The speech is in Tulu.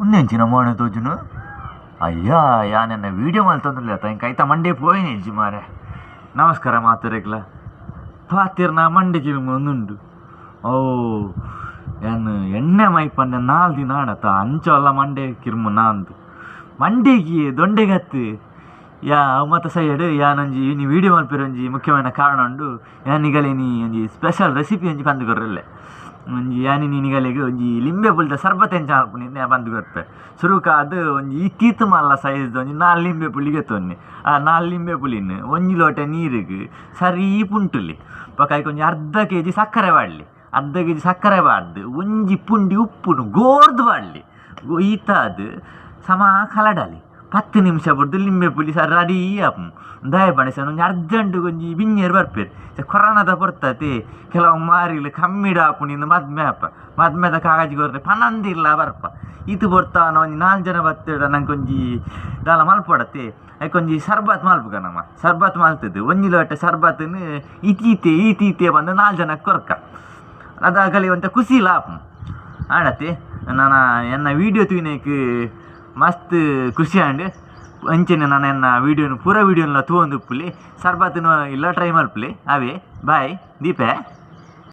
ಉಂದೆಂಚಿನ ಮೋನೆ ತೋಜುನು ಅಯ್ಯ ಯಾನ್ ಎನ್ನ ವೀಡಿಯೋ ಮಲ್ತೊಂದುಲ್ಲೆ ಎಂಕ್ ಐತ ಮಂಡೆ ಪೋಯಿನಿಜ್ಜಿ ಮಾರೆ. ನಮಸ್ಕಾರ ಮಾತೆರೆಗ್ಲ. ಪಾತೆರ್ನ ಮಂಡೆ ಕಿರುಂಬೊಂದುಂಡು. ಓ ಯಾನ್ ಎಣ್ಣೆ ಮೈಪಂದೆ 4 ದಿನ ಆಂಡತ ಅಂಚ ಮಂಡೆ ಕಿರುಂಬುನ ಅಂದ್. ಮಂಡೆಗೆ ದೊಂಡೆಗತ್ತು ಯಾ ಅವು ಮಾತ ಸೈಯಡ್ ಯಾನೊಂಜಿ ಇನಿ ವೀಡಿಯೋ ಮಲ್ಪೆರೆ ಒಂಜಿ ಮುಖ್ಯವಾಯಿನ ಕಾರಣ ಉಂಡು. ಯಾನ್ ನಿಗಲೆ ಇನಿ ಒಂಜಿ ಸ್ಪೆಷಲ್ ರೆಸಿಪಿ ಒಂಜಿ ಪಂದ್ ಕೊರ್ರೆಲ್ಲೆ. ಒಂಜಿ ಯಾನ್ ಇನಿ ನಿಗಲೆಗ್ ಒಂಜಿ ಲಿಂಬೆ ಪುಳಿತ ಸರ್ಬತ್ ಎಂಚ ಮಲ್ಪುನಿ ಯಾನ್ ಪಂದ್ ಕೊರ್ಪೆ. ಸುರುಕಾದ್ ಒಂಜಿ ಇತ್ತೀತ್ ಮಲ್ಲ ಸೈಜ್ ಒಂಜಿ 4 ಲಿಂಬೆ ಪುಳಿ ಗೆತೊನ್ನಿ. ಆ 4 ಲಿಂಬೆ ಪುಳಿನ್ ಒಂಜಿ ಲೋಟೆ ನೀರುಗ್ ಸರಿ ಪುಂಟುಲಿ. ಬೊಕ ಐಕ್ ಒಂಜಿ ಅರ್ಧ ಕೆಜಿ ಸಕ್ಕರೆ ಪಾಡ್ಲಿ. ಅರ್ಧ ಕೆಜಿ ಸಕ್ಕರೆ ಪಾಡ್ದು ಒಂಜಿ ಪುಂಡಿ ಉಪ್ಪುನು ಗೋರ್ದು ಪಾಡ್ಲಿ. ಈತಾದ್ ಸಮ ಕಲಡಲಿ. 10 ನಿಮಿಷ ಬುಡ್ದು ಲಿಂಬೆ ಪುಳಿ ಸರ್ ರೆಡಿ ಆಪುಂಡು. ದಾಯೆ ಪಂಡ ಒಂಜಿ ಅರ್ಜೆಂಟ್ ಒಂಜಿ ಬಿಂಜೆರ್ ಬರ್ಪೆರ್. ಕೊರೋನಾದ ಪೊರ್ತತೆ ಕೆಲವು ಮಾರಿಲು ಕಮ್ಮಿಡ್ ಆಪುಂಡು ಮದ್ಮೆ ಆಪ. ಮದ್ಮೆದ ಕಾಗಜಿ ಕೊರ್ರೆ ಪನಂದಿರ್ಲ ಬರ್ಪ. ಈತ್ ಪೊರ್ತಾನ ಒಂಜಿ 4 ಜನ ಬತ್ತೆಡ ನಂಕೊಂಜಿ ಒಂಜಿ ದಾಲ ಮಲ್ಪೊಡತ್ತೆ. ಐಕೊಂಜಿ ಸರ್ಬತ್ ಮಲ್ಪುಗ ನಮ. ಸರ್ಬತ್ ಮಲ್ತದು ಒಂಜಿ ಲೋಟ ಸರ್ಬತ್ನ್ ಇತೀತೆ ಈತೀತೆ ಪಂದ್ 4 ಜನ ಕೊರ್ಕ. ಅದಾಗಲಿ ಒಂತೆ ಖುಷಿಲ ಆಪುಂಡು. ಆಂಡತೆ ನನ ಎನ್ನ ವೀಡಿಯೋ ತೂಯಿನೈಕ್ ಮಸ್ತ್ ಖುಷಿ ಆಂಡ್. ಅಂಚನೆ ನಾನು ಎನ್ನ ವೀಡಿಯೋನು ಪೂರ ವೀಡಿಯೋನ್ಲ ತೂವೊಂದುಪ್ಪುಲೆ. ಸರ್ಬತ್ನ್ ಇಲ್ಲ ಟ್ರೈ ಮಲ್ಪುಲೆ. ಅವೇ ಬಾಯ್ ದೀಪೆ.